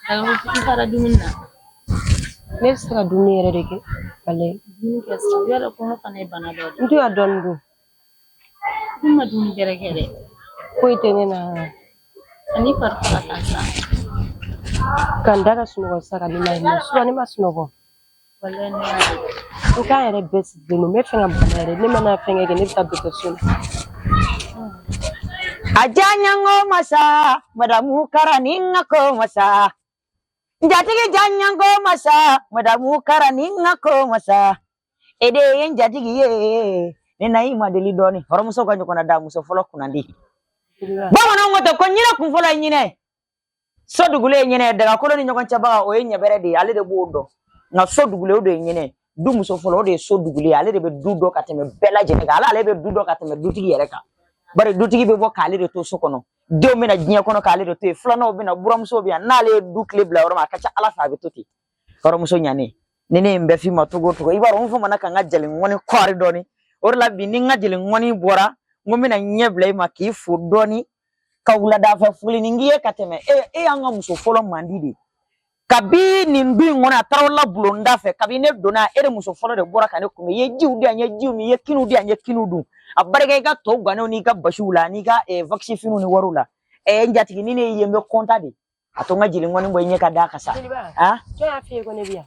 I fara dumuni na. Ne bɛ se ka dumuni yɛrɛ de kɛ, walayi. Dumuni kɛ sisan, yala kɔngɔ fana ye bana dɔ de N tɛ ka dɔɔnin dun. ye. N ma dumuni bɛrɛ kɛ dɛ. Foyi tɛ ne na. Ani fari faga tan sa. Ka n da ka sunɔgɔ sa ka ne ma hinɛ. Sinon ne ma sunɔgɔ. Walayi ne y'a ye. N kan yɛrɛ bɛɛ sigilen don. N bɛ fɛ ka bana yɛrɛ. Ne mana fɛnkɛ kɛ, ne bɛ taa dɔgɔtɔrɔso la. A diyaɲanko masa, madamu kara ni n ka ko masa. N jatigi diyaɲanko masa, madamu kara ni n ka ko masa. E de ye n jatigi ye, ne na i ma deli dɔɔni. Hɔrɔnmuso ka ɲɔgɔnna da muso fɔlɔ kunnandi. Bamananw ko ten ko ɲinɛ kun fɔlɔ ye ɲinɛ. So dugulen ye ɲinɛ, dagakolo ni ɲɔgɔn cɛbaga o ye ɲɛbɛrɛ de ye, ale de b'o dɔn. Nka so dugulen o de ye ɲinɛ. Du muso fɔlɔ o de ye so dugulen ye, ale de bɛ du dɔn ka tɛmɛ bɛɛ lajɛlen kan. Ale bɛ du dɔn ka tɛmɛ dutigi yɛrɛ kan. Bari dutigi bɛ bɔ k'ale de to so kɔnɔ. Denw bɛna diɲɛ kɔnɔ k'ale de to yen, filananw bɛna, buramusow bɛ yan. N'ale ye du tile bila yɔrɔ min, a ka ca Ala fɛ a bɛ to ten. Hɔrɔnmuso ɲanen, ni ne ye n bɛɛ f'i ma cogo o cogo, i b'a dɔn n famana ka n ka jeli ŋɔni kɔri dɔɔni. O de la bi ni n ka jeli ŋɔni bɔra, n ko n bɛna ɲɛ bila i ma k'i fo dɔɔni, ka wuladafɛ foli ni k'i ye ka tɛmɛ. E y'an ka muso fɔlɔ mandi de ye. Kabi nin du in kɔnɔ, a taara la bulonda fɛ, kabi ne donna, e de muso fɔlɔ de bɔra ka ne kunbɛn. I ye jiw di yan, n ye jiw min, i ye kiniw di yan, n ye kiniw dun. A barika i ka tɔw gannenw n'i ka basiw la, n'i ka vakisi finiw ni wariw la. N jatigi, ni ne y'i ye, n bɛ kɔntan de. A to n ka jeli ŋɔni bɔ i ɲɛ ka d'a kan sa. Jeliba, Ah? jɔn y'a f'i ye ko ne bɛ yan?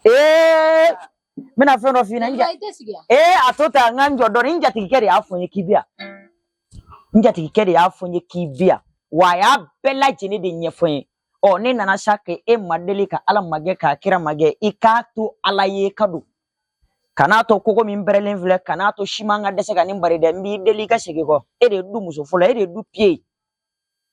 N bɛna fɛn dɔ f'i ɲɛna. I tɛ sigi yan. A to tan, n ka n jɔ dɔɔni. N jatigikɛ de y'a fɔ n ye k'i bɛ yan. N jatigikɛ de y'a fɔ n ye k'i bɛ yan. Wa a y'a bɛɛ lajɛlen de ɲɛfɔ n ye. Ɔ, ne nana sa k'e ma deli ka Ala magɛ k'a kira magɛ, i k'a to Ala ye ka don. Kan'a to koko min bɛrɛlen filɛ, kan'a to siman ka dɛsɛ ka nin bari dɛ, n b'i deli i ka segin kɔ. E de ye du muso fɔlɔ, e de ye du pied ye.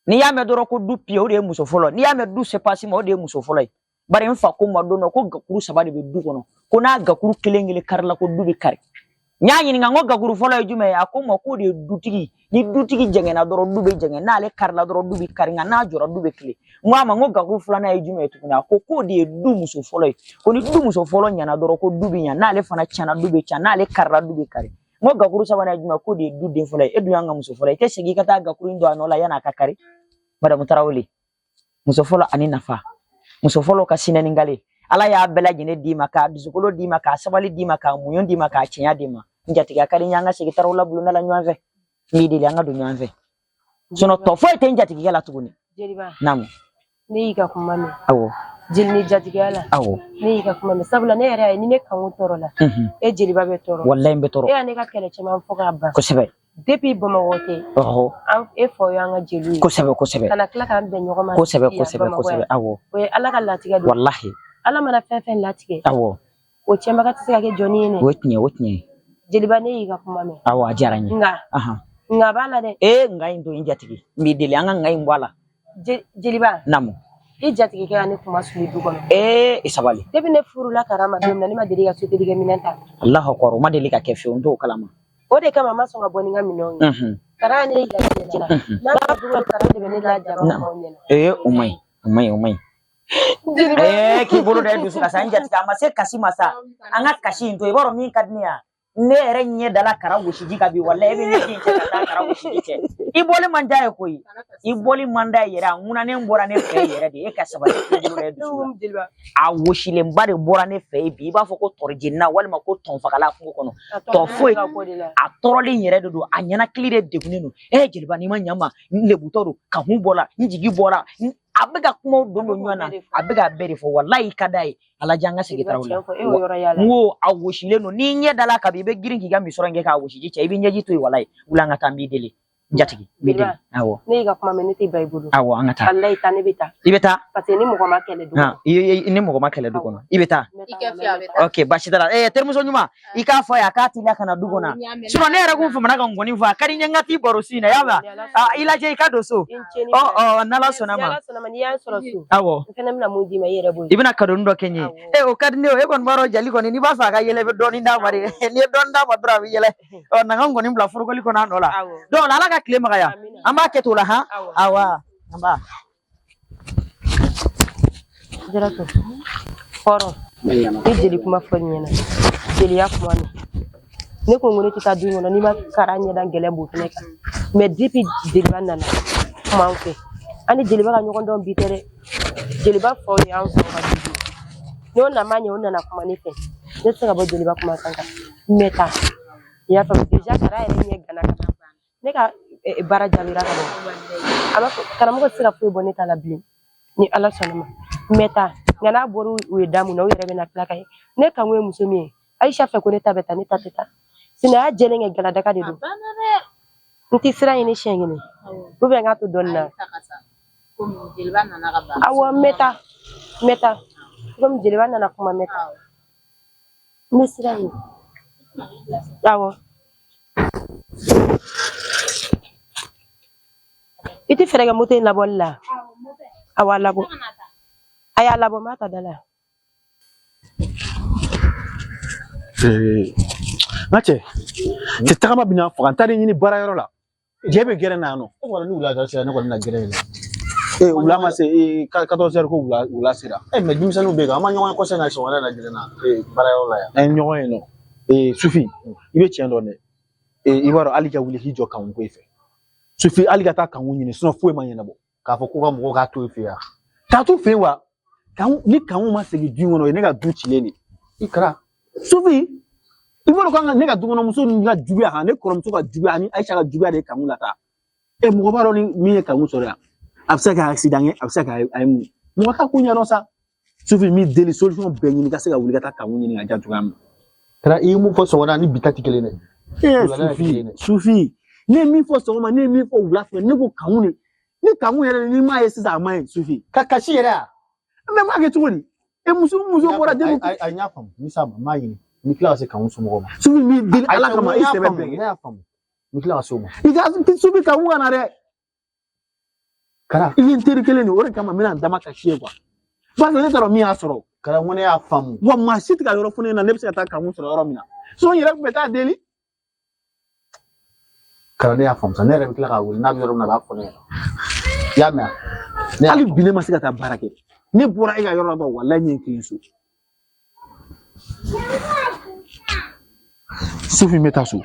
N'i y'a mɛn dɔrɔn ko du pied, o de ye muso fɔlɔ. N'i y'a mɛn du sepasi ma, o de ye muso fɔlɔ ye. Bari n fa ko ma don dɔ ko gakuru saba de bɛ du kɔnɔ, ko n'a gakuru kelen kelen karila ko du bɛ kari. N y'a ɲininka n ko gakuru fɔlɔ ye jumɛn ye, a ko n ma k'o de ye dutigi. Ni dutigi jɛngɛnna dɔrɔn du bɛ jɛngɛ, n'ale karila dɔrɔn du bɛ kari, nka n'a jɔra du bɛ tilen. N ko a ma n ko gakuru filanan ye jumɛn ye tuguni, a ko k'o de ye du muso fɔlɔ ye. Ko ni du muso fɔlɔ ɲɛna dɔrɔn ko du bɛ ɲa, n'ale fana tiɲɛna du bɛ tiɲɛ, n'ale karila du bɛ kari. N ko gakuru sabanan ye jumɛn ye, k'o de ye du den fɔlɔ ye. E dun y'an ka muso fɔlɔ ye, i tɛ segin i ka taa gakuru in don a nɔ la yan'a ka kari. Madamu Tarawele, muso fɔlɔ ani nafa, muso fɔlɔ ka sinɛ ni gale, Ala y'a bɛɛ lajɛlen d'i ma, k'a dusukolo d'i ma, k'a sabali d'i ma, k'a muɲu d'i ma, k'a tiɲɛ d'i ma. N jatigi, a ka di n ye an ka segin Tarawele bulonda la ɲɔgɔn fɛ. N b'i deli an ka don ɲɔgɔn fɛ. Sinon tɔ foyi tɛ n jatigikɛ la tuguni. Jeliba. Naamu. Ne y'i ka kuma mɛn. Awɔ. Jeli ni jatigiya la. Awɔ. Ne y'i ka kuma mɛn, sabula ne yɛrɛ y'a ye ni ne kanko tɔɔrɔ la. E jeliba bɛ tɔɔrɔ. Walayi n bɛ tɔɔrɔ. E y'a ne ka kɛlɛ caman fɔ k'a ban. Kosɛbɛ. Depuis Bamakɔ tɛ. Ɔhɔ. An e fa y'an ka jeliw ye. Kosɛbɛ kosɛbɛ. Ka na tila k'an bɛn ɲɔgɔn ma. Kosɛbɛ yan kosɛbɛ Bamakɔ kosɛbɛ. yan. Awɔ. O ye Ala ka latigɛ don. Walahi. Ala mana fɛn fɛn latigɛ. Awɔ. O cɛnbaga tɛ se ka kɛ jɔnni ye dɛ. O ye tiɲɛ, o tiɲɛ ye. Jeliba, ne y'i ka kuma mɛn. Awɔ, a diyara n ye. Nka. Nka b'a la dɛ. Nka in to n jatigi. N b'i deli an ka nka in bɔ a la. Jeliba. Naamu. I jatigikɛ ka ne kuma suli du kɔnɔ. I sabali. Depuis ne furula Karama don min na, ne ma deli ka soteli kɛ minɛn ta. Alahu akbar, o ma deli ka kɛ fiyewu, n t'o kalama. O de kama n ma sɔn ka bɔ ni n ka minɛnw ye. Kara ne yira la. N'a ma du kɔnɔ, Kara de bɛ ne lajaba mɔgɔw ɲɛna. O ma ɲi, o ma ɲi, o ma ɲi. K'i bolo da i dusu kan sa, n jatigi, a ma se kasi ma sa. An ka kasi in to, i b'a dɔn min ka di ne ye. Ne yɛrɛ ɲɛ dala Kara wosiji kan bi, walayi e bɛ ɲɛji in cɛ ka taa Kara wosiji cɛ. I bɔli man d'a ye koyi. I bɔli man d'a ye yɛrɛ, a ŋunanen bɔra ne fɛ yɛrɛ de. E ka sabali, k'i bolo da i dusu kan. A wosilenba de bɔra ne fɛ yen bi, i b'a fɔ ko tɔrɔjenina walima ko tɔnfagala kungo kɔnɔ. Tɔ foyi, a tɔɔrɔlen yɛrɛ de don, a ɲɛnakili de degunnen don. Jeliba, n'i ma ɲa n ma, n lebutɔ don, ka hun bɔra, n jigi bɔra, a bɛ ka kumaw don don ɲɔgɔn na, a bɛ k'a bɛɛ de fɔ. Walayi i ka d'a ye. A lajɛ an ka segin Tarawele la. N ko a wosilen don, n'i ɲɛ dala kabi i bɛ girin k'i ka misɔrɔ in kɛ k'a wosiji cɛ, i bɛ ɲɛji to yen. Walayi, wuli an ka taa, n b'i deli. N jatigi, n b'i deli. Awɔ. Ne y'i ka kuma mɛn, ne tɛ ban i bolo. Awɔ, an ka taa. Walayi taa, ne bɛ taa. I bɛ taa? Parce que ni mɔgɔ ma kɛlɛ du kɔnɔ. Ni mɔgɔ ma kɛlɛ du kɔnɔ, i bɛ taa. I kɛ fiye, a bɛ taa. Ok, baasi t'a la. Terimuso ɲuman, i k'a fɔ a ye a k'a teliya ka na du kɔnɔ. Sinon ne yɛrɛ kun famana ka ngɔni fɔ, a ka di n ye n ka t'i baro su in na, y'a mɛn? I lajɛ i ka don so. Ɔ ɔ, n'Ala sɔnna ma. N'Ala sɔnna ma, n'i y'an sɔrɔ so. Awɔ. N fɛnɛ bɛna mun d'i ma, i yɛrɛ b'o ye. I bɛna kadoni dɔ kɛ n ye. O ka di ne ye o. E kɔni b'a dɔn jali kɔni, n'i b'a fɛ a ka yɛlɛ, i bɛ dɔɔnin d'a ma de. N'i ye dɔɔnin d'a ma dɔrɔn, a bɛ yɛlɛ. Ɔ, na n ka ngɔni bila forokoli kɔnɔ a nɔ la. Donc Ala ka tile magaya. An b'a kɛ ten o la han. Awa, an b'a. Jaratu, hɔrɔn, ni jeli kuma fɔ ɲɛna, jeliya kuma mɛn. Ne ko n ko ne tɛ taa du kɔnɔ n'i ma Kara ɲɛda gɛlɛn b'o fɛnɛ kan. Mais depuis jeliba nana kuma an fɛ, an ni jeliba ka ɲɔgɔn dɔn bi tɛ dɛ. Jeliba faw ye anw faw ka du n'o nana ɲɛ, o nana kuma ne fɛ, ne tɛ se ka bɔ jeliba kumakan kan. N bɛ taa, i y'a faamu? Déjà Kara yɛrɛ ɲɛ gana ka ban, ne ka baara jaabira ka ban. A b'a fɔ karamɔgɔ tɛ se ka foyi bɔ ne ta la bilen, ni Ala sɔnna ma. N bɛ taa, nka n'a bɔra u ye da mun na, u yɛrɛ bɛna tila ka ye ne kanko ye muso min ye Ayisa fɛ ko ne ta bɛ taa, ne ta tɛ taa. Sinɔ a y'a jɛlen kɛ galadaga de don. N tɛ sira ɲini siɲɛ kelen ou bien n k'a to dɔɔnin na. Awɔ, n bɛ taa, n bɛ taa. Komi jeliba nana kuma, n bɛ taa, n bɛ sira ɲini. Awɔ, i tɛ fɛɛrɛ kɛ moto in labɔli la? Awɔ, a labɔ, a y'a labɔ, n b'a ta da la. N ka cɛ tagama bɛna faga, n taara ɲini baarayɔrɔ la, jɛ bɛ gɛrɛn na yan nɔ. E kɔni, ni wula sera, ne kɔni na gɛrɛ in na. Ee, wula ma se, ee, 14 heures ko wula, wula sera. E mɛ denmisɛnninw bɛ yen, an ma ɲɔgɔn ye kɔsɛbɛ na sɔgɔmada na gɛrɛ na baarayɔrɔ la yan. An ye ɲɔgɔn ye nɔ. Ee, Sufin, i bɛ tiɲɛ dɔn dɛ. Ee, i b'a dɔn, hali ka wuli k'i jɔ kanko ko i fɛ, Sufin, hali ka taa kanko ɲini, sinon foyi ma ɲɛnabɔ. K'a fɔ ko ka mɔgɔw k'a to i fɛ yan. K'a to fɛ yen wa? Kanko ni kanko ma segin du in kɔnɔ, o ye ne ka du cilen de. I kɛra. Sufin, i b'a dɔn k'an ka ne ka dukɔnɔmuso ninnu ka juguya, kan ne kɔrɔmuso ka juguya ani Ayisa ka juguya de ye kanko lataa. E mɔgɔ b'a dɔn ni min ye kanko sɔrɔ yan, a bɛ se ka accident kɛ, a bɛ se ka a ye mun ye, mɔgɔ t'a ko ɲɛdɔn sa. Sufin, n b'i deli, solution bɛɛ ɲini ka se ka wuli ka taa kanko ɲini ka diya cogoya min na. Kɛra, i ye mun fɔ sɔgɔmada ni bi ta tɛ kelen dɛ. Ee Wulada Sufin, tɛ kelen dɛ. Sufin, ne ye min fɔ sɔgɔma, ne ye min fɔ wula fɛ, ne ko kanko de, ni kanko yɛrɛ n'i m'a ye sisan, a ma ye Sufin. Ka kasi yɛrɛ a. Mɛ n b'a kɛ cogo di? E muso muso bɔra den. Ayi ayi, n y'a faamu, n bɛ s'a ma, n b'a ɲini, n bɛ tila ka se kanko somɔgɔw ma. Sufin, n b'i deli Ala kama, i sɛbɛ bɛɛ Ne kɛ. y'a faamu, n bɛ tila ka se o ma. I ka Sufin, kanko ka na dɛ. Kara. I ye n teri kelen de ye, o de kama n bɛna n dama kasi ye kuwa. Barisa ne t'a dɔn min y'a sɔrɔ. Kara, n ko ne y'a faamu. Wa maa si tɛ ka yɔrɔ fɔ ne ɲɛna ne bɛ se ka taa kanko sɔrɔ yɔrɔ min na. Sinon n yɛrɛ tun bɛ taa deli. Kara, ne y'a faamu sa, ne yɛrɛ bɛ tila k'a wele, n'a bɛ yɔrɔ min na, a b'a fɔ ne ɲɛna. I y'a mɛn wa? Hali bi ne ma se ka taa baara kɛ. Ne bɔra e ka yɔrɔ la dɔrɔn, walayi n ye n kilen so. Sufin, n bɛ taa so.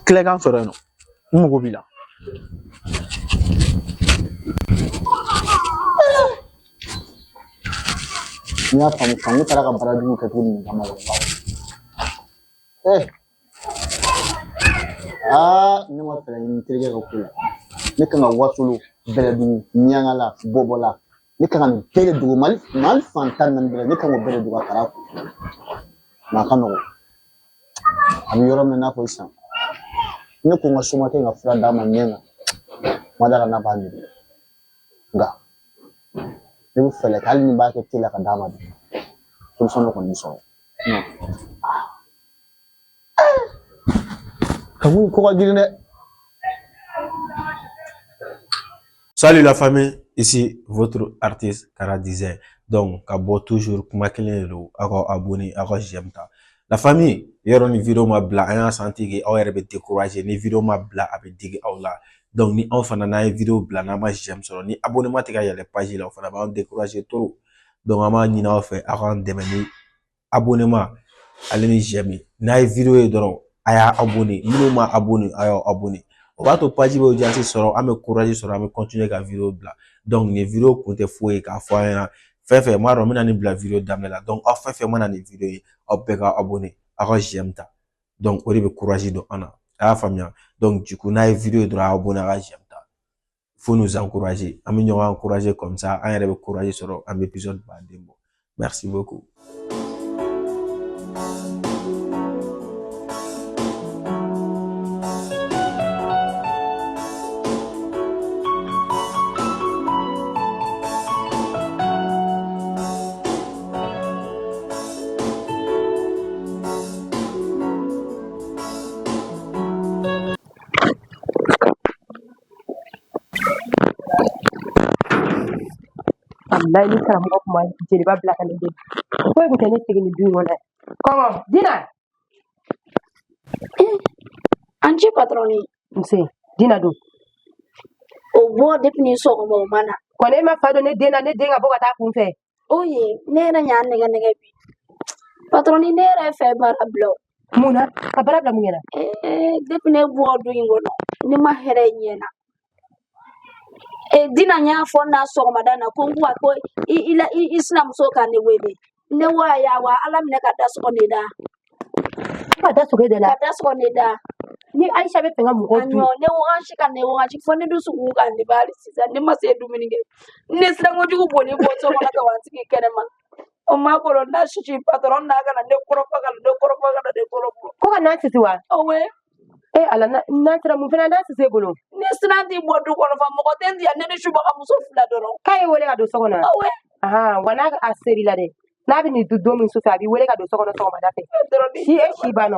Tila i ka n sɔrɔ yen nɔ. N mago b'i la. N y'a faamu, kanko taara ka baara jugu kɛ cogo min kama walayi. Aa, ne ma fɛɛrɛ ɲini n terikɛ ka ko la. Ne kan ka Wasolo, Bɛlɛdugu, Miɲankala, Bɔbɔla, ne kan ka nin bɛɛ de dogo. Mali Mali fan 14 bɛɛ la, ne kan k'o bɛɛ de dogo a kara kun. Nka a ka nɔgɔn. A bɛ yɔrɔ min na, i n'a fɔ sisan, ne ko n ka somakɛ ka fura d'a ma ɲɛ na, ma d'a la n'a b'a minɛ. Nka ne bɛ fɛɛrɛ kɛ, hali ni n b'a kɛ te la ka d'a ma bi, solution dɔ kɔni bɛ sɔrɔ. Kanko in ko ka girin dɛ. Salut la famille, ici votre artiste Kara Design. Donc, ka bɔ toujours kuma kelen de don, aw ka abonné, aw ka j'aime ta. La famille, yɔrɔ ni vidéo ma bila, an y'a senti que aw yɛrɛ bɛ décourager, ni vidéo ma bila, a bɛ digi aw la. Donc, ni anw fana n'an ye vidéo bila, n'an ma j'aime sɔrɔ, ni abonnement tɛ ka yɛlɛ page la, o fana b'an décourager trop. Donc, an b'a ɲini aw fɛ, aw k'an dɛmɛ ni abonnement ale ni j'aime ye. N'a ye vidéo ye dɔrɔn, a y'a abonné, minnu ma abonné, a y'aw abonné. O b'a to page bɛ audience sɔrɔ, an bɛ courage sɔrɔ, an bɛ continuer ka vidéo bila. Donc nin vidéo kun tɛ foyi ye k'a fɔ an ɲɛna fɛn fɛn m'a dɔn, n bɛna nin bila vidéo daminɛ la. Donc aw fɛn fɛn mana nin vidéo ye, aw bɛɛ ka abonné, aw ka j'aime ta. Donc o de bɛ courage don an na. A y'a faamuya? Donc du coup, n'a ye vidéo ye dɔrɔn, a abonné, a ka j'aime ta. Faut nous encourager. An bɛ ɲɔgɔn encourager comme ça, an yɛrɛ bɛ courage sɔrɔ, an bɛ épisode baden bɔ. Merci beaucoup. Walayi ni karamɔgɔ tun ma jeliba bila ka ne deli, foyi tun tɛ ne segin nin du in kɔnɔ yan. Kɔngɔ Dina. An ce patron. Nse Dina don. O bɔ depuis ni sɔgɔma o ma na. Kɔni e ma fa don ne den na, ne den ka bɔ ka taa kun fɛ. O ye ne yɛrɛ y'a nɛgɛ nɛgɛ bi. Patron, ne yɛrɛ fɛ baara bila o. Mun na ka baara bila mun ɲɛna? Ee, depuis ne bɔ du in kɔnɔ, ne ma hɛrɛ ɲɛ na. E Dina y'a fɔ n na sɔgɔmada na ko n ko ko i i la i i sinamuso ka ne wele. Ne wa ya wa Ala minɛ ka da sɔgɔ ne da. Ka da sɔgɔ e de la. Ka da sɔgɔ ne da. Ni Aisha bɛ fɛ ka mɔgɔ dun. Aɲɔ ne wagasi ka ne wagasi fo ne dusukun ka ne bali sisan ne ma se dumuni kɛ. Ne siran kojugu boli bɔ so kɔnɔ ka wa n sigi kɛnɛma. O ma kɔrɔ na sisi patɔrɔn n'a ka na ne kɔrɔfɔ ka na ne kɔrɔfɔ ka na ne kɔrɔfɔ. Ko ka na sisi wa? Owe. E Ala n'a sera mun fana n'a sisi e bolo. Ne siran tɛ bɔ du kɔnɔ fa mɔgɔ tɛ n diya ne ni subaga muso fila dɔrɔn. K'a ye wele ka don so kɔnɔ. Owe. Ahan wa n'a a ser'i la dɛ. N'a bɛ nin du don min sufɛ a b'i wele ka don so kɔnɔ sɔgɔmada fɛ. Si e si banna.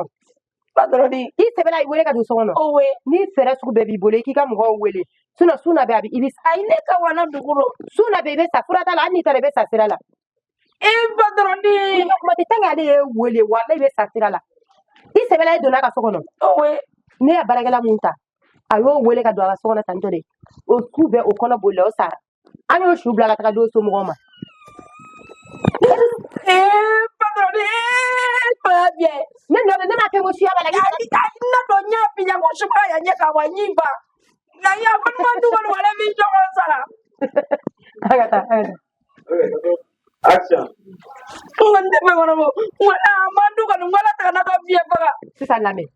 Patɔrɔni. I sɛbɛla i wele ka don so kɔnɔ. Owe. Ni fɛɛrɛ sugu bɛɛ b'i bolo i k'i ka mɔgɔw wele. Sinon su na bɛ a bɛ i bɛ. Ayi ne ka wana dugu rɔ. Su na bɛ i bɛ sa fura t'a la hali n'i taara i bɛ sa sira la. E patɔrɔni. Ni ka kuma tɛ tant que ale y'e wele walayi i bɛ sa sira la. I sɛbɛla i donna a ka so kɔnɔ. Owe. Ne ye baarakɛla mun ta a y'o wele ka don a ka so kɔnɔ tantɔ de. O su bɛɛ o kɔnɔ bolila o sara. An y'o su bila ka taga di o somɔgɔw ma. Ee patɔrɔni ee ba bien. Ne nɔ ne m'a kɛ ko suya b'a la. Ayi ayi na dɔn n y'a f'i ɲɛ ko subaga ya ɲɛ ka wa ɲi ba. Nka ya ko ma du kɔnɔ wala min ɲɔgɔn sara. An ka taa an ka taa. Action. N kɔni tɛ fɛn kɔnɔ bɔ. N ko aa ma du kɔnɔ n ko ala ta ka n'a ka fiɲɛ faga. Sisan lamɛn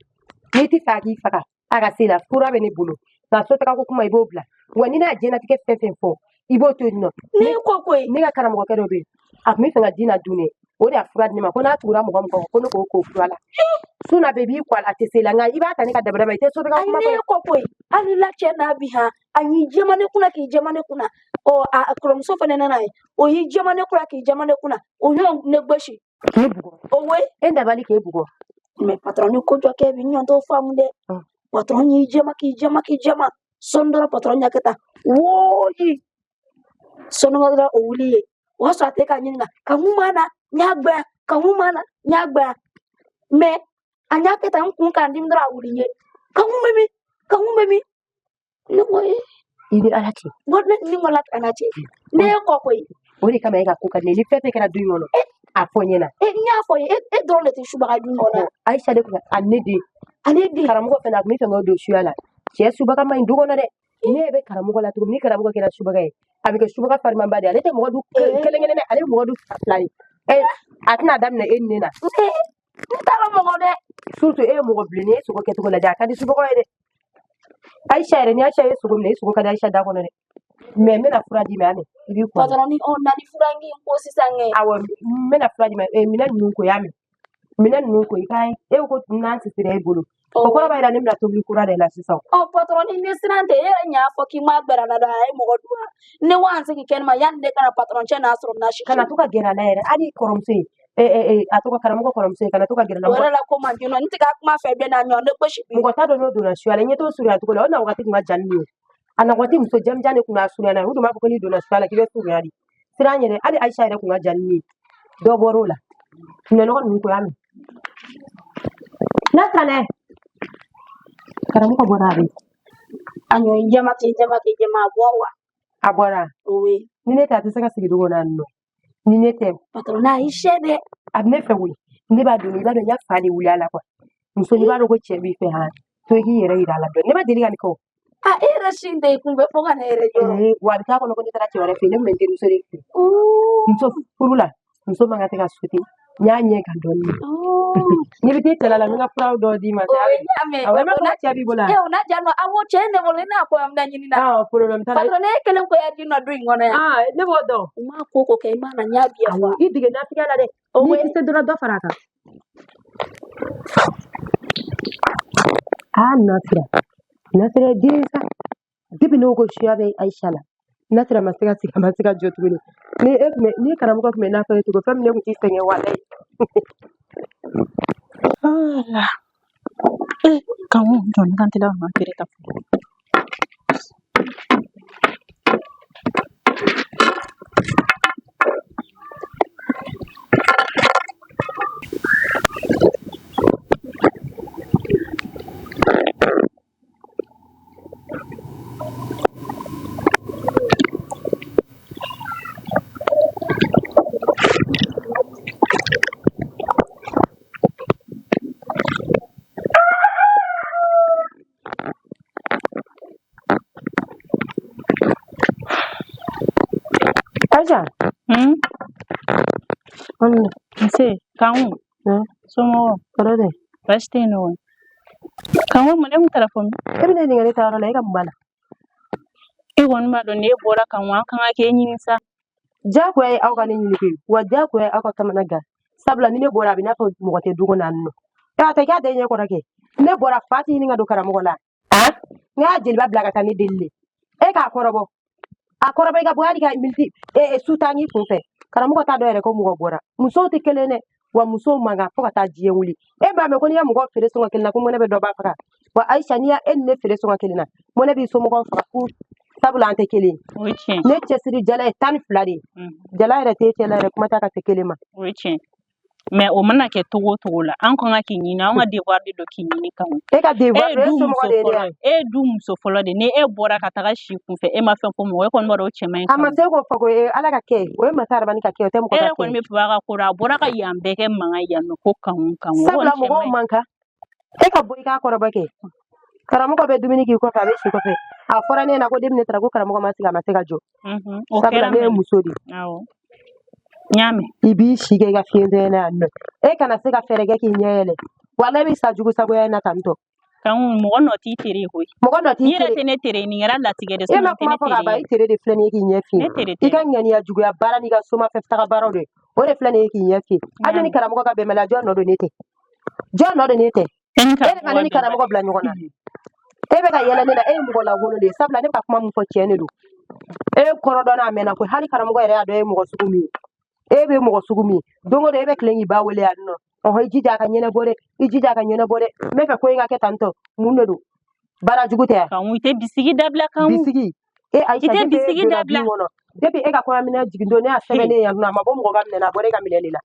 n'i ti fɛ a k'i faga a ka se la fura bɛ ne bolo nka sotaga ko kuma i b'o bila wa ni ne y'a diɲɛlatigɛ fɛn fɛn fɔ i b'o to yen nɔ. Ne ko koyi. Ne ka karamɔgɔkɛ dɔ bɛ yen a tun bɛ fɛ ka Dina dun dɛ o de y'a fura di ne ma ko n'a tugura mɔgɔ min kɔ ko ne k'o ko fura la su na bɛɛ b'i kɔ a la a tɛ se la nka i b'a ta ne ka dabada ma i tɛ sotaga Ayi kuma ne fɔ. ko koyi hali la cɛ n'a bi han a y'i jɛma ne kunna k'i jɛma ne kunna ɔ a kɔrɔmuso fana nana ye o y'i jɛma ne kunna k'i jɛma ne kunna o y'o ne gosi. K'e bugɔ. O we. E dabali k'e bugɔ. Mais patɔrɔn ni ko jɔ kɛ bi ɲɔgɔn t'o faamu dɛ. Patɔrɔn y'i jɛma k'i jɛma k'i jɛma sɔɔni dɔrɔn patɔrɔn ɲɛ kɛ tan wooyi sɔɔni dɔrɔn o wuli ye o y'a sɔrɔ a tɛ k'a ɲininka ka mun b'a na n y'a gbɛn ka mun b'a na n y'a gbɛn mais a ɲa kɛ tan n kun k'a dimi dɔrɔn a wuli ye ka mun bɛ min ka mun bɛ min ne ko ee. I ni Ala cɛ. N ko ne ni ko ala kana cɛ ne ye kɔ koyi. O de kama e ka ko ka di ne ye ni fɛn fɛn kɛra du in kɔnɔ a fɔ n ɲɛna. E n y'a fɔ ye e dɔrɔn de tɛ subaga du in kɔnɔ. Aisha de kun a ne den. Ale den. Karamɔgɔ fana a tun bɛ fɛ k'o don suya la. Cɛ subaga man ɲi du kɔnɔ dɛ. Ne bɛ karamɔgɔ la cogo min ni karamɔgɔ kɛra subaga ye a bɛ kɛ subaga farimanba de ye ale tɛ mɔgɔ du kelen kelen dɛ ale bɛ mɔgɔ du fila ye. Ɛ a tɛna daminɛ e ni ne na. Ne t'a dɔn mɔgɔ dɛ. Surtout e ye mɔgɔ bilennen ye sogo kɛcogo lajɛ a ka di subagaw ye dɛ. Aisha yɛrɛ ni Aisha ye sogo minɛ i sogo ka di Aisha da kɔnɔ dɛ. Mais n bɛna fura d'i ma y'a mɛn i b'i kɔ. Patɔrɔni ɔ na ni fura in ko sisan kɛ. Awɔ n bɛna fura d'i ma minɛn ninnu ko y'a mɛn minɛn ninnu ko i ka e ko n'an sisira e bolo o kɔrɔ b'a jira ne bɛna tobili kura de la sisan. Ɔ patɔrɔni ne siran tɛ e yɛrɛ ɲ'a fɔ k'i ma gbɛrɛ la dɔrɔn a ye mɔgɔ dun wa ne wa an sigi kɛnɛma yanni ne kana patɔrɔn cɛ n'a sɔrɔ na sisi. Kana to ka gɛrɛ a la yɛrɛ hali kɔrɔmuso ye a tɔgɔ karamɔgɔ kɔrɔmuso ye kana to ka gɛrɛ a la. O yɛrɛ la ko man joona n tɛ ka kuma fɛ bɛɛ n'a ɲɔgɔn ne gosi bi. Mɔgɔ t'a dɔn n'o donna suya la i ɲɛ t'o surunya cogo la o na wagati kun ka jan ni ye. A na waati muso jamujan de kun b'a surunya na u dun b'a fɔ ko n'i donna suya la k'i bɛ surunya de. Siran yɛrɛ hali Aisha yɛrɛ kun ka jan ni ye. Dɔ bɔr'o la. Minɛnɔgɔ ninnu ko y'a mɛn. N'a siranɛ. Karamɔgɔ bɔra a bɛ. A ɲɔ jama k'i jama k'i jama a bɔ wa. A bɔra. Owe. Ni ne tɛ a tɛ se ka sigi du kɔnɔ yan nɔ. Ni ne tɛ. Patɔrɔn n'a y'i sɛ dɛ. A bɛ ne fɛ koyi. Ne b'a dɔn i b'a dɔn n y'a fa de wuli a la kuwa. Muso n'i b'a dɔn ko cɛ b'i fɛ han to i k'i yɛrɛ yira a la dɔɔni. Ne ma deli ka nin kɛ o. A e yɛrɛ sin tɛ i kunfɛ fo ka ne yɛrɛ jɔrɔ. Wa a bɛ k'a kɔnɔ ko ne taara cɛ wɛrɛ fɛ yen ne tun bɛ n terimuso de fɛ. Muso furu la muso man kan tɛ ka sauter n y'a ɲɛ kan dɔɔni. N'i bɛ t'i cɛla la n bɛ n ka furaw dɔw d'i ma. O ye n y'a mɛn. Awɔ i m'a fɔ ko cɛ b'i bolo wa? E o n'a diya nɔ awɔ cɛ ye ne bolo i n'a ko an bɛna ɲini na. Awɔ problème t'a la. Patɔrɔn ne kelen ko y'a di nɔ du in kɔnɔ yan. Aa ne b'o dɔn. U m'a ko ko kɛ i m'a na n y'a bi Awɔ i dege nafigiya la dɛ. N'i tɛ se dɔrɔn dɔ fara a kan. Aa Nasira Nasira ye den sa. Depuis ne ko suya bɛ Aisha la Nasira ma se ka sigi a ma se ka jɔ tuguni. Ni e tun bɛ ni karamɔgɔ tun bɛ n'a fɔ e cogo fɛn min ne tun t'i sɛgɛn walayi. Ala. Eh, kamu jɔ ne ka n teliya ka feere ta fɔlɔ. Nse, Kanku, somɔgɔw? Tɔɔrɔ tɛ. Baasi tɛ yen nɔ. Kanku, mun ne kun taara fɔ min? E bɛ ne ɲininka ne taayɔrɔ la, e ka mun b'a la? E kɔni b'a dɔn n'e bɔra Kanku, an kan ka k'e ɲini sa. Diyagoya ye aw ka ne ɲini koyi, wa diyagoya ye aw ka kamana gan. Sabula ni ne bɔra, a bɛ n'a fɔ mɔgɔ tɛ du kɔnɔ yan nɔ. E a tɛ k'a da i ɲɛ kɔrɔ kɛ. Ne bɔra, fa tɛ ɲini ka don karamɔgɔ la. A n y'a jeliba bila ka taa ne deli de. E k'a kɔrɔbɔ. A kɔrɔbɔ i ka bɔ hali ka miniti su tan k'i kun fɛ. Karamɔgɔ t'a dɔn yɛrɛ ko mɔgɔ bɔra. Musow tɛ kelen dɛ. Wa musow man kan fo ka taa diɲɛ wuli. E b'a mɛn ko n'i ye mɔgɔ feere sɔngɔ kelen na ko mɔnɛ bɛ dɔ ba faga. Wa Ayisa, n'i y'a e ni ne feere sɔngɔ kelen na, mɔnɛ b'i somɔgɔw faga fu. Sabula an tɛ kelen. O ye tiɲɛ. Ne cɛsiri jala ye 12 de ye. Jala yɛrɛ t'e cɛ la yɛrɛ, kuma t'a ka se kelen ma. O ye tiɲɛ. Mais o mana kɛ togo o togo la, an kan ka k'i ɲini, an ka devoir de don k'i ɲini Kanku. E ka devoir E ye don, e du somɔgɔ muso de ye ne fɔlɔ ya. ye. E ye du muso fɔlɔ de. Ni e bɔra ka taga si kunfɛ, e ma fɛn fɔ mɔgɔ ye, e kɔni b'a dɔn o cɛ man ɲi. A ma se k'o fɔ ko Ala ka kɛ, o ye masa Aramani ka kɛ, o tɛ mɔgɔ E ka yɛrɛ kɛ. kɔni bɛ papa ka ko la, a bɔra ka yan bɛɛ kɛ mankan yan nɔ ko Kanku Kanku. O Sabula kɔni cɛ mɔgɔw man ɲi. man kan. E ka bɔ i k'a kɔrɔbɔ kɛ. Karamɔgɔ bɛ dumuni k'i kɔfɛ, a bɛ si kɔfɛ. A fɔra ne ɲɛna ko depuis ne taara ko karamɔgɔ ma sigi, a ma se ka jɔ. O Sabula kɛra ne ye mɛnɛ. muso de ye. Awɔ. N y'a mɛn. I b'i si kɛ i ka fiɲɛtɔya na yan nɔ. E kana se ka fɛɛrɛ kɛ k'i ɲɛ yɛlɛ. Walayi i bɛ sa jugu sagoya in na tantɔ. Kanku, mɔgɔ nɔ t'i tere ye koyi. Mɔgɔ nɔ t'i N'i yɛrɛ tere. tɛ ne tere ye, nin kɛra latigɛ de E ma sinon tɛ kuma ne fɔ ka tere ban, ye. i tere de filɛ nin ye k'i ɲɛ Ne fiyen. tere I tɛ ka dɛ. ŋaniya juguya baara n'i ka somafɛ taga baaraw de. O de filɛ nin ye k'i ɲɛ fiyen. N y'a Hali ni mɛn. karamɔgɔ ka bɛnbaliya, jɔn nɔ don ne tɛ? Jɔn nɔ don ne tɛ? E ni E de ka karamɔgɔ ne ni ka karamɔgɔ bɛnbaliya. bila ɲɔgɔn na. E bɛ ka yɛlɛ ne la, e ye mɔgɔ lankolon de ye. Sabula ne bɛ ka kuma min fɔ tiɲɛ de don. E kɔrɔ dɔn n'a mɛnna koyi, hali karamɔgɔ yɛrɛ y'a dɔn e ye mɔgɔ sugu min ye. E bɛ mɔgɔ sugu min ye. Don o don e bɛ tilen k'i ba wele yan nɔ. Ɔhɔn, i jija a ka ɲɛnabɔ dɛ. I jija a ka ɲɛnabɔ dɛ. N bɛ fɛ ko in ka kɛ tan tɔ. Mun de don? Baara jugu tɛ yan. Kanku, i tɛ bisigi dabila Kanku. Bisigi. E I Ayisa, tɛ depuis e bisigi donna du dabila. in kɔnɔ, depuis e ka kɔɲɔminɛn jigin don, ne y'a sɛbɛn ne yan nɔ, a ma bɔ mɔgɔ ka minɛn na, a bɔra e ka minɛn de la.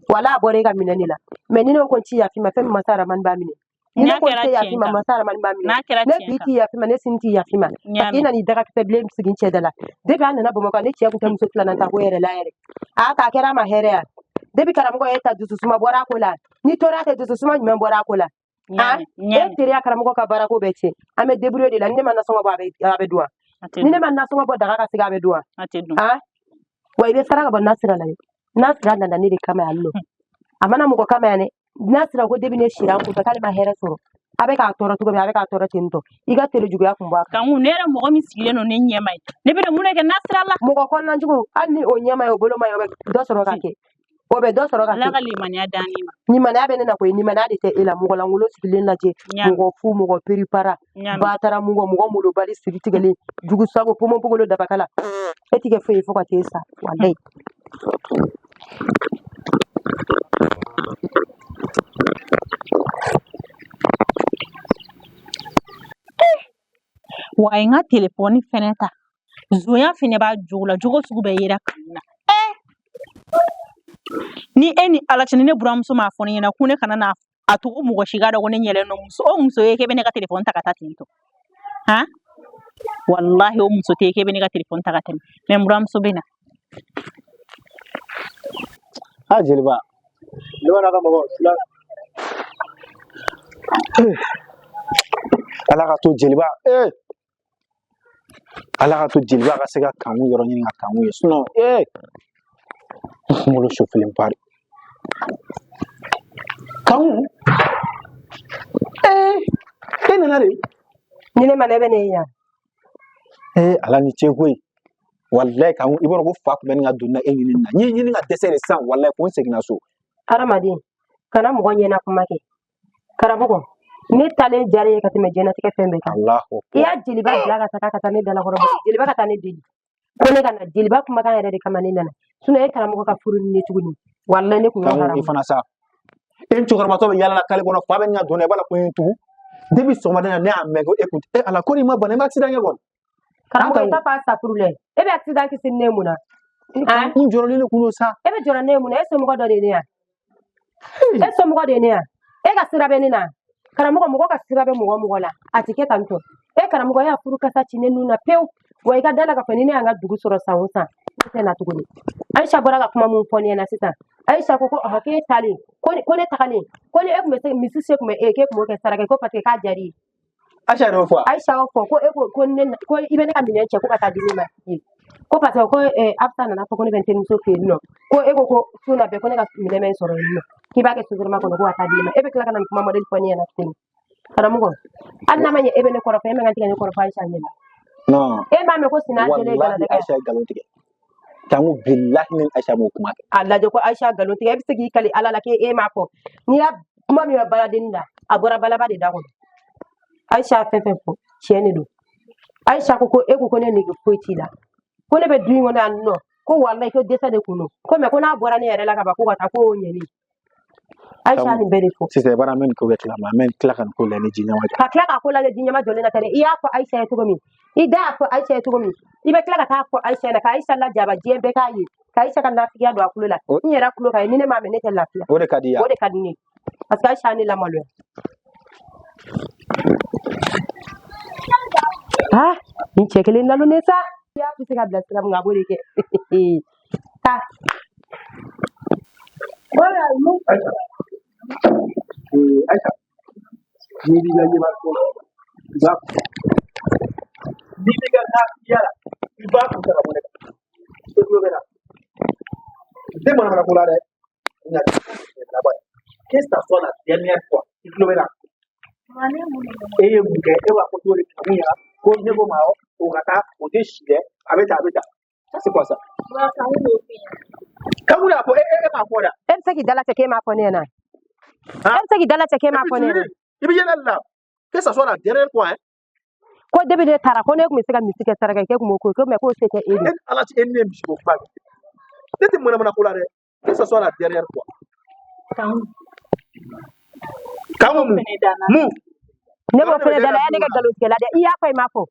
Wala a bɔra e ka minɛn de la. Mais ni ne ko n ti yafa i ma, fɛn min masa Aramani b'a minɛ. Ni ne N'a ko n kɛra tɛ yafa i tiɲɛ ma, kan. masa Aramani b'a minɛ. N'a kɛra Ne tiɲɛ bi kan. ti yafa i ma, ne sini ti yafa i ma. N y'a Parce que i mɛn. nana i dagakisɛ bilen sigi n cɛ da la. Depuis a nana Bamakɔ, ne cɛ kun tɛ muso filanan ta ko yɛrɛ la yɛrɛ. A ta a kɛra a ma hɛrɛ ya. Depuis karamɔgɔ ye ta dususuma bɔra a ko la. Ni tora tɛ dususuma jumɛn bɔra a ko la? N y'a Ah, mɛn. N y'a e mɛn. teriya karamɔgɔ ka baarako bɛɛ tiɲɛ. An bɛ débrouiller de la. Ni ne ma nasɔngɔ bɔ, a bɛ dun wa? A tɛ Ni ne dun. ma nasɔngɔ bɔ daga ka sigi, a bɛ dun wa? A tɛ dun. Ah, wa i bɛ fara ka bɔ Nasira la dɛ. Nasira nana ne de kama yan nɔ. A mana mɔgɔ kama yan dɛ. Nasira ko depuis ne sira an kunfɛ k'ale ma hɛrɛ sɔrɔ. A bɛ k'a tɔɔrɔ cogo min, a bɛ k'a tɔɔrɔ ten tɔ. I ka tere juguya kun bɔ a kan. Kanku, ne yɛrɛ mɔgɔ min sigilen don ne ɲɛma ye. Ne bɛna mun de kɛ Nasira la? Mɔgɔ kɔnɔna jugu, hali ni o ɲɛma ye, o bolo ma ye, o bɛ dɔ sɔrɔ ka kɛ. O bɛ dɔ sɔrɔ ka Ala kɛ. ka limaniya d'an ni ma. Limaniya bɛ ne na koyi, limaniya de tɛ e la. Mɔgɔ lankolon sigilen lajɛ, N y'a mɛn. mɔgɔ fu, mɔgɔ peripara, N y'a mɛn. batara mɔgɔ, mɔgɔ molobali siri tigɛlen, jugu sago, ponponpogolo dabakala. E ti kɛ foyi ye fo ka t'e sa, walayi. Wa a ye n ka telefɔni fɛnɛ ta. Zonya fɛnɛ b'a jogo la, jogo sugu bɛɛ yera Kanku na. Ni e ni Ala cɛ, ni ne buramuso m'a fɔ ne ɲɛna ko ne kana na a to ko mɔgɔ si k'a dɔn ko ne ɲɛlen don, muso o muso ye k'e bɛ ne ka telefɔni ta ka taa ten tɔ. Han? Walahi o muso tɛ ye k'e bɛ ne ka telefɔni ta ka tɛmɛ. Mais n buramuso bɛ na. Ah, jeliba. Ne b'a ka mɔgɔ la. Ala ka to jeliba. Eh. Ala ka to jeliba ka se ka Kanku yɔrɔ ɲini ka Kanku ye. Sinon, eh. N kunkolo sofelen ba de. Kanku. Eh. E nana de. Ni ne ma na, e bɛ ne ye yan. Eh, Ala ni ce koyi. Walayi Kanku, i b'a dɔn ko fa tun bɛ nin ka don na e ɲini na. N ye ɲini ka dɛsɛ de sisan, walayi fo n seginna so. Hadamaden, kana mɔgɔ ɲɛna kuma kɛ. Karamɔgɔ, ne talen diyara ye ka tɛmɛ diɲɛlatigɛ fɛn bɛɛ kan. Alahu I y'a jeliba bila ka taga ka taa ne dalakɔrɔ, jeliba ka taa ne deli. Ko ne ka na jeliba kumakan yɛrɛ de kama ne nana. Sinon e karamɔgɔ ka furu ni ne tuguni. Walayi ne kun y'o Kanku, i haramu. fana sa. E cɛkɔrɔbatɔ bɛ yaala la kale kɔnɔ, fa bɛ nin ka don na, i b'a la ko n ye tugu. Depuis sɔgɔmada in na, ne y'a mɛn ko e kun tɛ. E Ala, ko n'i ma bana, i ma accident kɛ kɔni. Karamɔgɔ, i t'a fɔ a safuru lɛ. E bɛ accident kisi ne mun na? Han? N jɔrɔlen de kun don sa. E bɛ jɔrɔ ne mun na? E somɔgɔ dɔ de ye ne yan. E somɔgɔ de ye ne yan. E ka sira bɛ ne na. Karamɔgɔ, mɔgɔ ka sira bɛ mɔgɔ mɔgɔ la. A tɛ kɛ tan tɔ. E karamɔgɔ, e y'a furu kasa ci ne nun na pewu. Wa i ka da la k'a fɔ ni ne y'an ka dugu sɔrɔ san o san, ne tɛ na tuguni. Ayisa bɔra ka kuma mun fɔ ne ɲɛna sisan. Ayisa ko ko ɔhɔ k'e taalen, ko ne tagalen, ko ni e tun bɛ se misi se tun bɛ e ye, k'e tun b'o kɛ saraka ye, ko parce que k'a diyara i ye. Ayisa yɛrɛ y'o fɔ wa? Ayisa y'o fɔ ko e ko ko ne ko i bɛ ne ka minɛn cɛ ko ka taa di ne ma. Ko parce que ko Afsa nana fɔ ko ne bɛ n terimuso fɛ yen nɔ, ko e ko ko su na bɛɛ ko ne ka minɛn bɛ sɔrɔ yen nɔ, k'i b'a kɛ sotrama kɔnɔ ko ka taa di ne ma. E bɛ tila ka na nin kuma modèle fɔ ne ɲɛna tuguni. Karamɔgɔ, hali n'a ma ɲɛ e bɛ ne kɔrɔfɔ, e man kan tɛ ka ne kɔrɔfɔ Ayisa ɲɛna. Non. E m'a mɛn ko sinaya jɛlen ye Wallahi galadɛgɛ. Aisha ye nkalon tigɛ. Kanku bilahi ni Aisha m'o kuma kɛ. A lajɛ ko Ayisa nkalon tigɛ, e bɛ se k'i kali Ala la k'e m'a fɔ. N'i y'a kuma min bɛ baladenni la, a bɔra balaba de da kɔnɔ. Ayisa fɛn fɛn fɔ, tiɲɛ de don. Ayisa ko ko e ko ko ne nege foyi t'i la, ko ne bɛ du in kɔnɔ yan nɔ, ko walayi ko dɛsɛ de kun don, ko mɛ ko n'a bɔra ne yɛrɛ la ka ban ko ka taa ko y'o ɲɛni. Ayisa nin bɛɛ de fɔ. Sisan i b'a dɔn an bɛ nin ko kɛ tila ma, an bɛ tila ka nin ko lajɛ ni ji ɲɛma jɔ. Ka tila k'a ko lajɛ ji ɲɛma jɔlen na tɛ dɛ. I y'a fɔ Ayisa ye cogo min, i da y'a fɔ Ayisa ye cogo min, i bɛ tila ka taa fɔ Ayisa ɲɛna, ka Ayisa lajaba diɲɛ bɛɛ k'a ye, ka Ayisa ka nafigiya don a tulo la. N yɛrɛ tulo ka ye, ni ne m'a mɛn ne tɛ lafiya. O de ka di i ye. O de ka di ne ye, parce que Ayisa ye ne lamaloya. Ah, nin cɛ kelen nalonnen sa. I y'a bɛ se ka bila sira min kan, a b'o de kɛ. Taa. Aisha, Aisha, n'i b'i ka yeba ko la, i b'a kun. N'i b'i ka nafigiya la, i b'a kun ta ka bɔ ne kan. E tulo bɛ na. N tɛ manamana ko la dɛ. N y'a labɔ. Que ça soit la dernière fois. I tulo bɛ na. E ye mun kɛ? E b'a fɔ cogo di Kanku ɲɛna ko ne ko ma o ka taa o tɛ si dɛ, a bɛ tan a bɛ tan. Ça c'est quoi ça? Kanku y'a fɔ e e m'a fɔ dɛ. E bɛ se k'i dala cɛ k'e m'a fɔ ne ɲɛna. E bɛ se k'i dala cɛ k'e m'a fɔ ne ɲɛna. I bɛ yɛlɛ la. Que ça soit la dernière fois, hein. Ko depuis ne taara ko ne tun bɛ se ka misi kɛ saraka ye, k'e tun b'o ko mɛ k'o se tɛ e de. E ni Ala cɛ, e ni ne ye misi ko kuma kɛ. Ne tɛ manamana ko la dɛ. Que ça soit la dernière fois. Kanku mun? Mun? Ne b'o fɛnɛ da la, ya ne kɛ nkalontigɛla dɛ. I y'a fɔ i m'a fɔ.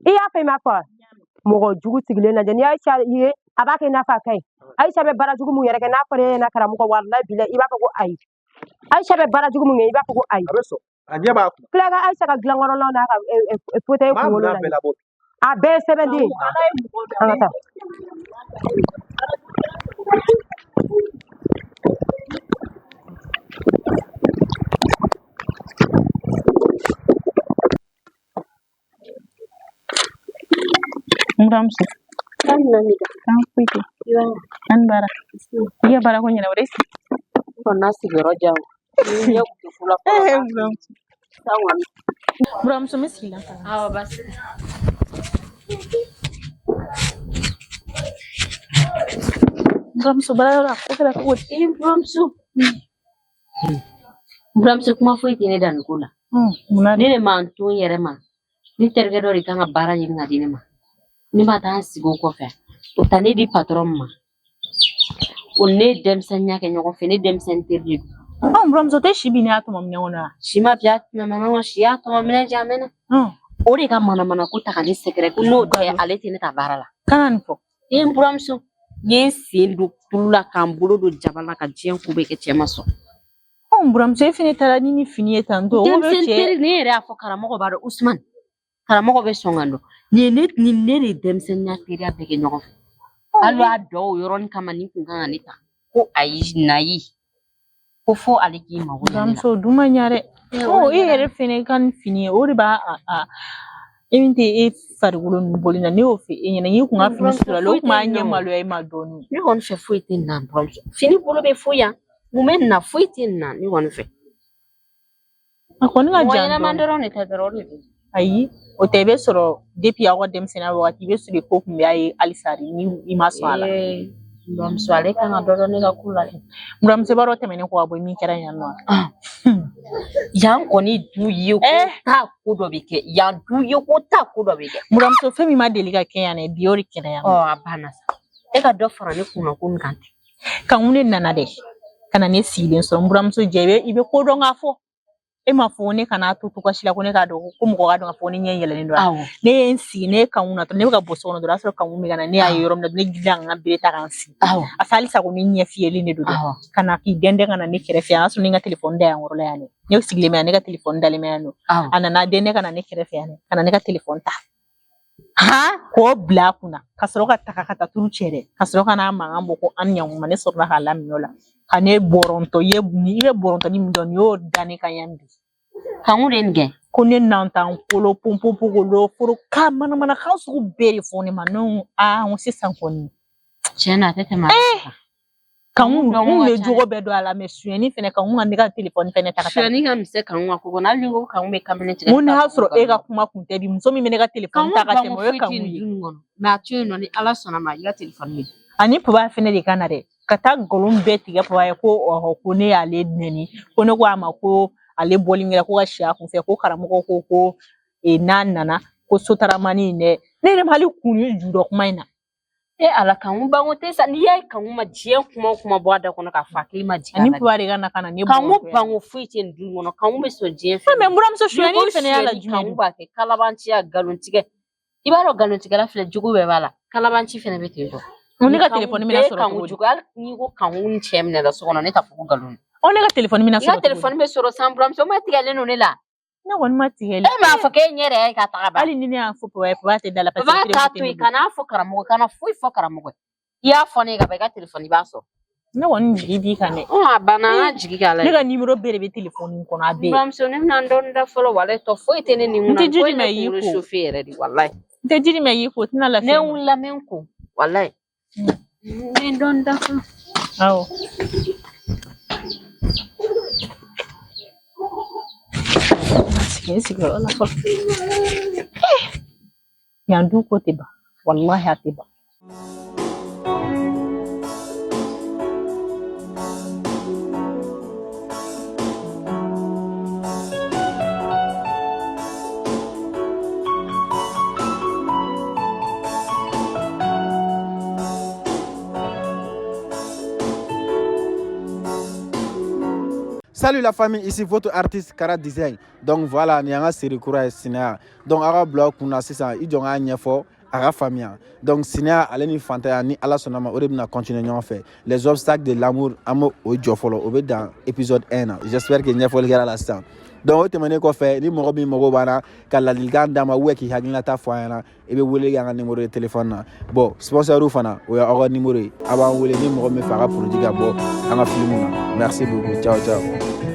I y'a fɔ i m'a fɔ. Mɔgɔ jugu sigilen lajɛ, n'i Ayisa ye a b'a kɛ i n'a fɔ a ka ɲi. Ayisa bɛ baara jugu mun yɛrɛ kɛ, n'a fɔra e ɲɛna karamɔgɔ, walayi bilayi i b'a fɔ ko ayi. Ayisa bɛ baara jugu mun kɛ, i b'a fɔ ko ayi. A bɛ sɔn. A ɲɛ b'a kun. Tila ka Ayisa ka dilankɔrɔlaw n'a ka fauteuil Maa kunkolo minɛn lajɛ. bɛɛ labɔ. A bɛɛ ye sɛbɛnden ye. An ka taa. N buramuso. Kan foyi tɛ. An baara. I ka baara ko ɲɛnabɔ dɛ. Kɔni sigiyɔrɔ jan ni ɲɛ kun tɛ ko la fɔlɔ. Buramuso. San kɔni. Buramuso n bɛ sigi la. Awɔ, basi. Buramuso baara yɔrɔ a ko kɛra cogo di? I buramuso. Buramuso, kuma foyi tɛ ne da nin ko la. Munna Ne de m'an to n yɛrɛ ma. Ne terikɛ dɔ de kan ka baara ɲini ka di ne ma. Ne ma taa n sigi o kɔfɛ. O ta ne di patɔrɔn ma. O ne ye denmisɛnninya kɛ ɲɔgɔn fɛ, ne denmisɛnnin teri de don. Ɔ buramuso tɛ si bin ne y'a tɔmɔ minɛn kɔnɔ wa? Si ma bi a tɛna si y'a tɔmɔ minɛn jan mɛnna. O de ka manamana ko ta ka ne sɛgɛrɛ ko n'o tɛ ale tɛ ne ta baara la. Kana nin fɔ. E n buramuso, n ye n sen don tulu la ka n bolo don jaba la ka diɲɛ ko bɛɛ kɛ, cɛ ma sɔn. Ɔ buramuso e fɛnɛ taara ni ni fini ye tantɔ. O bɛ Denmisɛnnin cɛ. teri ne yɛrɛ y'a fɔ karamɔgɔ b'a dɔn Usumani. Karamɔgɔ bɛ sɔn ka dɔn. Nin ye ne ni ne de ye denmisɛnninya teriya bɛɛ kɛ ɲɔgɔn fɛ. Hali a dɔw o yɔrɔnin kama ni kun kan ka ne ta. Ko ayi nayi. Ko fo ale k'i mago ɲɛ ne la. Buramuso dun ma ɲa dɛ. Ɔ e yɛrɛ fɛnɛ ka nin fini ye o de b'a a e min tɛ e farikolo ninnu boli na ne y'o fɔ e ɲɛna n'i kun ka fini sutura la o kun b'a ɲɛ maloya i ma dɔɔnin. Ne kɔni fɛ foyi tɛ na buramuso. Fini bolo bɛ foyi yan. Mun bɛ na foyi tɛ na ne kɔni fɛ. A kɔni ka Mɔgɔ jan ɲɛnama dɔɔnin. dɔrɔn de tɛ dɔrɔn o de don. Ayi o tɛ i bɛ sɔrɔ depuis aw ka denmisɛnninya wagati i bɛ sɔrɔ ko kun bɛ a ye halisa de ni i ma sɔn a la. Buramuso ale kan ka dɔ dɔn ne ka ko la dɛ. Buramuso b'a dɔn tɛmɛnen kɔ ka bɔ min kɛra yan nɔ. Yan kɔni du ye ko taa ko dɔ bɛ kɛ, yan du ye ko taa ko dɔ bɛ kɛ. Buramuso fɛn min ma deli ka kɛ yan dɛ, bi o de kɛra yan. Ɔ a banna sa. E ka dɔ fara ne kunna ko nin kan ten. Kanku ne nana dɛ ka na ne sigilen sɔrɔ n buramuso jɛ i bɛ ko dɔn k'a fɔ. E m'a fɔ ne kana to kasi la ko ne k'a dɔn ko mɔgɔ k'a dɔn k'a fɔ ne ɲɛ yɛlɛlen don. Ne ye n sigi ne ye Kanku natɔ ne bɛ ka bɔ so kɔnɔ dɔrɔn o y'a sɔrɔ Kanku bɛ ka na ne y'a ye yɔrɔ min na ne girinna ka n ka bere ta ka n sigi. A fɔ halisa ko ne ɲɛ fiyɛlen de don ka na k'i dɛndɛn ka na ne kɛrɛfɛ yan, a y'a sɔrɔ ne ka telefɔni da yan yɔrɔ la yan dɛ. Ne sigilen bɛ yan ne ka telefɔni dalen bɛ yan nɔ. A nana dɛndɛn ka na ne kɛrɛfɛ yan dɛ, ka na ne ka telefɔni ta. K'o bila a kunna ka sɔrɔ ka taga ka taa turu cɛ dɛ, ka sɔrɔ ka n'a mankan bɔ ko an ni ɲankuma. Ne sɔrɔla k'a laminɛ o la ka ne bɔrɔntɔ i bɛ bɔrɔntɔ ni min dɔn nin y'o da ne kan yan bi. Kanku de ye nin kɛ. Ko ne nantan kolo ponponpogolo foro ka manamanakan sugu bɛɛ de fɔ ne ma. Ne ko aa, n ko sisan kɔni. Tiɲɛ na, a tɛ tɛmɛ a kan. Kanku Kanku n dɔnko kun ka bɛ ca jogo dɛ. bɛɛ dɔn a la, mɛ sonyɛni fɛnɛ, Kanku ka ne ka telefɔni fɛnɛ ta ka taa. Sonyɛni ka misɛn Kanku ka ko kɔnɔ, hali n'i ko Kanku bɛ kamalen tigɛ, N ko ne n'a t'a y'a fɔ ko sɔrɔ e nkalon ka don. kuma kun tɛ bi, muso min bɛ ne ka telefɔni Kanku ta ka banko tɛmɛ, o ye foyi tɛ Kanku nin ye. du nin kɔnɔ. Mɛ a to yen nɔ, ni Ala sɔnna ma, i ka telefɔni bɛ. Ani papa fɛnɛ de ka na dɛ, ka taa nkalon bɛɛ tigɛ papa ye ko ɔhɔ, ko ne y'ale nɛni, ko ne ko a ma ko ale bɔli min kɛra ko ka si a kunfɛ, ko karamɔgɔ ko n'a nana ko sotaramani in dɛ, ne yɛrɛ ma hali kun ni ju dɔ kuma in na. E Ala, Kanku banko tɛ sa. N'i y'a ye Kanku ma diɲɛ kuma o kuma bɔ a da kɔnɔ k'a fɔ, hakili ma jigin a Ani la de. papa de ka na ka na ne Kanku bɔrɔtɔ yan. banko foyi tɛ nin du in kɔnɔ. Kanku bɛ sɔn diɲɛ Fɛn fɛn bɛɛ bɛɛ. n buramuso, N'i ko sonyɛni fɛnɛ y'a la sonyɛni, jumɛn Kanku don? b'a kɛ kalabanciya, nkalontigɛ. I b'a dɔn nkalontigɛla filɛ, jogo bɛɛ b'a la. Kalabanci fɛnɛ bɛ ten tɔ. N ko ne Ni ka Kanku telefɔni bɛɛ bɛna ye sɔrɔ Kanku cogo di? jugu, hali n'i ko Kanku ni cɛ minɛla so kɔnɔ, ne t'a fɔ ko nkalon don. Ɔ, ne ka telefɔni bɛna I ka sɔrɔ cogo di? telefɔni bɛ sɔrɔ san, buramuso ma tigɛlen don ne la. Ne kɔni ma tigɛ E la. m'a fɔ k'e ɲɛ yɛrɛ ye ka taga ban. Hali ni ne y'a fɔ papa ye, papa tɛ da la parce que Papa t'a preuve tɛ to ne yen, bolo. kan'a fɔ karamɔgɔ, kana foyi fɔ karamɔgɔ ye. I y'a fɔ ne ye ka ban, i ka telefɔni i b'a sɔrɔ. Ne kɔni jigi b'i kan dɛ. Ɔ, a banna, an ka jigi k'a la Ne ye. ka nimero bɛɛ de bɛ telefɔni kɔnɔ, a N bɛɛ. buramuso, ne bɛna n dɔɔnin da fɔlɔ, walayi tɔ foyi tɛ ne ni N kunna. tɛ Nin ko ji in di ma ne i y'i kunkolo ko. chauffe yɛrɛ de, walayi. N tɛ ji di ma i y'i ko, o tɛna Ne lafiya nɔ. wulila, n bɛ n ko, walayi. N bɛ n dɔɔnin da fɔlɔ. Awɔ. Sigi n sigiyɔrɔ la fɔlɔ. Yan du ko tɛ ban. Walahi a tɛ ban. Salut la famille, ici votre artiste Kara Design. Donc voilà, ni an ka série kura ye sinaya. Donc aw ka bila aw kunna sisan, i jɔ n k'a ɲɛfɔ a ka faamuya. Donc sinaya ale ni fantanya, ni Ala sɔnna ma, o de bɛna continuer ɲɔgɔn fɛ. Les obstacles de l'amour, an b'o o jɔ fɔlɔ, o bɛ dan épisode 1 na. J'espère que ɲɛfɔli kɛra la sisan. Donc o tɛmɛnen kɔfɛ, ni mɔgɔ min mago b'an na ka ladilikan d'a ma ou k'i hakilinata fɔ an ɲɛna, i bɛ wele kɛ an ka numéro de téléphone na. Bon, sponsor fana, o y'aw ka numéro ye. A b'an wele ni mɔgɔ min fɛ a ka produit ka bɔ an ka film na. Merci beaucoup. Ciao ciao.